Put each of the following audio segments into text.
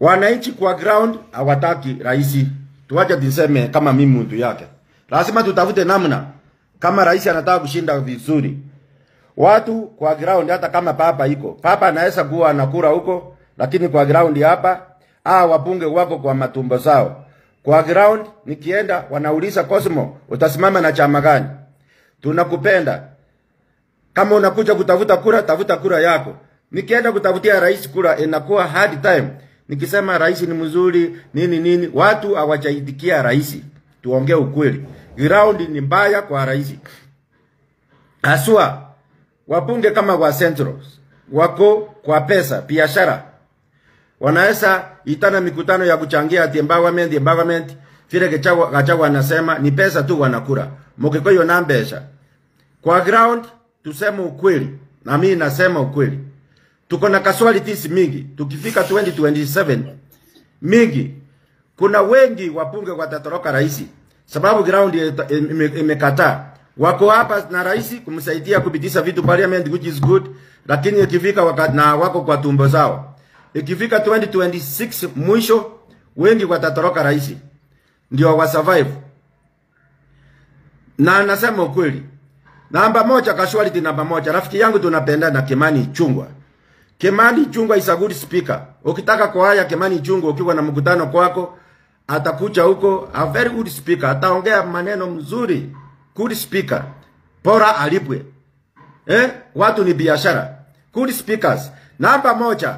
Wananchi kwa ground hawataki rais. Tuache niseme kama mimi mtu yake. Lazima tutafute namna kama rais anataka kushinda vizuri. Watu kwa ground, hata kama papa iko. Papa anaweza kuwa anakura huko, lakini kwa ground hapa wabunge wako kwa matumbo zao. Kwa ground nikienda wanauliza Cosmo, utasimama na chama gani? Tunakupenda. Kama unakuja kutafuta kura, tafuta kura yako. Nikienda kutafutia rais kura inakuwa hard time. Nikisema rais ni mzuri, nini nini, watu hawajaitikia rais. Tuongee ukweli. Ground ni mbaya kwa rais. Haswa wabunge kama wa Central wako kwa pesa, biashara. Wanaweza itana mikutano ya kuchangia ati empowerment, empowerment. Vile Gachagua anasema ni pesa tu wanakura. Mukikoyo na mbesha. Kwa ground tuseme ukweli, na mimi nasema ukweli. Tuko na casualties mingi. Tukifika 2027 mingi. Kuna wengi wabunge watatoroka rais sababu ground imekataa. Wako hapa na rais kumsaidia kupitisha vitu parliament, which is good, lakini ikifika wakati na wako kwa tumbo zao. Ikifika 2026 mwisho wengi watatoroka rais ndio wa survive. Na nasema ukweli. Namba moja, casualty namba moja. Rafiki yangu tunapenda na Kimani Ichung'wah. Kimani Ichung'wah is a good speaker. Ukitaka kwa haya Kimani Ichung'wah ukiwa na mkutano kwako, atakuja huko, a very good speaker. Ataongea maneno mzuri. Good speaker. Bora alipwe. Watu ni biashara. Good speakers. Namba moja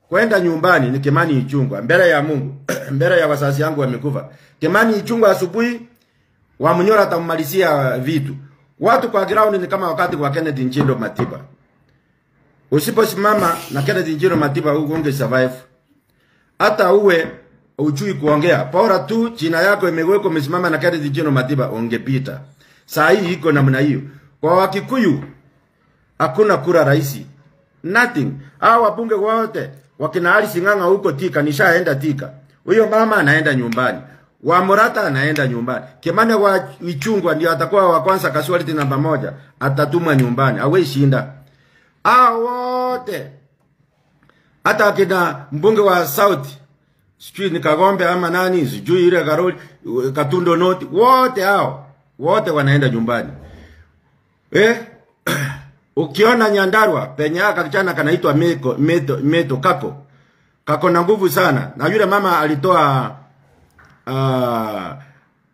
kwenda nyumbani ni Kimani Ichung'wah mbele ya Mungu, mbele ya wazazi yangu wamekufa. Kimani Ichung'wah asubuhi wa Munyora atamalizia vitu. Watu kwa ground ni kama wakati wa Kenneth Njindo Matiba. Usiposimama na Kenneth Njindo Matiba unge survive. Hata uwe ujui kuongea, bora tu jina yako imewekwa umesimama na Kenneth Njindo Matiba ungepita. Saa hii iko namna hiyo. Kwa Wakikuyu hakuna kura rahisi. Nothing. Hao wabunge wote wakina Ali Sing'ang'a huko Tika, nishaenda Tika. Huyo mama anaenda nyumbani. Wa Murata anaenda nyumbani. Kimani wa Ichung'wah ndio atakuwa wa kwanza casualty namba moja, atatumwa nyumbani. Hawezi shinda. Hao wote. Hata akina mbunge wa South, sijui ni Kagombe ama nani, sijui ile Karoli, Katundo North, wote hao, wote wanaenda nyumbani. Ukiona Nyandarua penye aka kijana kanaitwa Meko, Meto, Meto Kako. Kako na nguvu sana. Na yule mama alitoa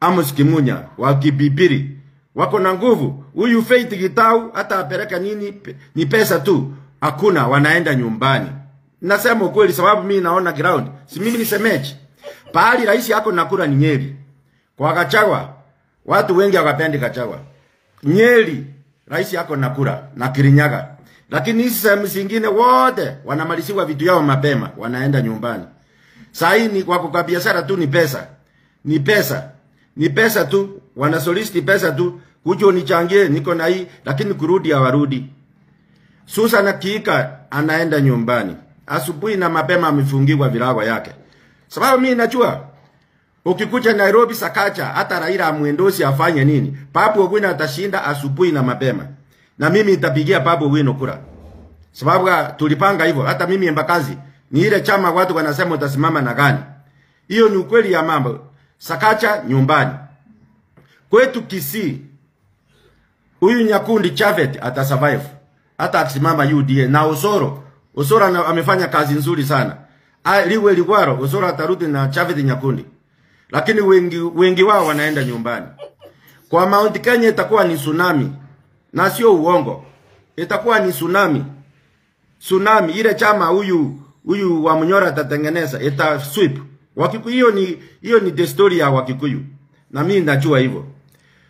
Amos Kimunya wa Kibibiri. Wako na nguvu. Huyu Faith Gitau hata apeleka nini ni pesa tu. Hakuna, wanaenda nyumbani. Nasema ukweli sababu mimi naona ground. Si mimi nisemeje. Pahali rais yako nakura ni Nyeri. Kwa Gachagua, watu wengi hawapendi Gachagua. Nyeri rais yako nakura na Kirinyaga. Lakini hizi sehemu zingine wote wanamaliziwa vitu yao mapema, wanaenda nyumbani. Saa hii ni wako kwa biashara tu, ni pesa. Ni pesa. Ni pesa tu, wanasolicit pesa tu, kuja unichangie niko na hii, lakini kurudi hawarudi. Susan Kihika anaenda nyumbani. Asubuhi na mapema amefungiwa virago yake. Sababu mimi najua ukikuja Nairobi Sakaja, hata Raila amuendosi afanye nini, Babu Owino atashinda asubuhi na mapema. Na mimi nitapigia Babu Owino kura. Sababu tulipanga hivyo. Hata mimi Embakasi ni ile chama watu wanasema utasimama na gani. Hiyo ni ukweli ya mambo. Sakaja nyumbani. Kwetu Kisii, huyu Nyakundi Chavet atasurvive. Hata akisimama UDA na Osoro. Osoro amefanya kazi nzuri sana. Liwe Ligwaro, Osoro atarudi na Chavet Nyakundi. Lakini wengi wao wanaenda nyumbani. Kwa Mount Kenya itakuwa ni tsunami. Na sio uongo. Itakuwa ni tsunami. Tsunami ile chama huyu wa Munyora atatengeneza ita sweep. Wakikuyu, hiyo ni desturi ya Wakikuyu. Na mimi najua hivyo.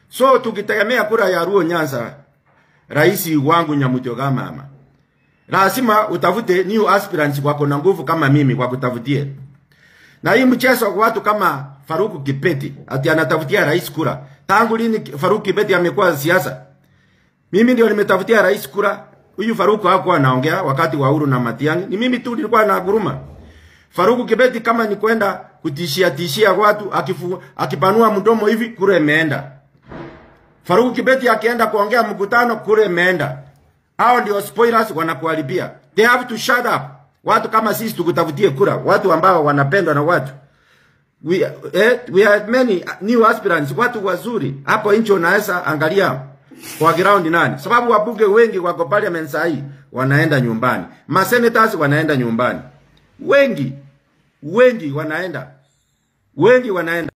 So tukitegemea kura ya Luo Nyanza, rais wangu Nyamutioga mama, lazima utafute new aspirants wako na nguvu kama mimi wakutafutie. Na hii mchezo watu kama Faruku Kibeti ati anatafutia rais kura. Tangu lini Faruku Kibeti amekuwa siasa? Mimi ndio nimetafutia rais kura. Huyu Faruku hakuwa anaongea wakati wa Uhuru na Matiang'i. Ni mimi tu nilikuwa na guruma. Faruku Kibeti kama ni kwenda kutishia tishia watu, akipanua mdomo hivi kura imeenda. Faruku Kibeti akienda kuongea mkutano kura imeenda. Hao ndio spoilers wanakuharibia. They have to shut up. Watu kama sisi tukutafutie kura, watu ambao wanapendwa na watu. We have many new aspirants, watu wazuri. Hapo nchi unaweza angalia kwa ground nani. Sababu wabunge wengi wako parliament saa hii wanaenda nyumbani. Ma senators wanaenda nyumbani. Wengi wanaenda. Wengi wanaenda.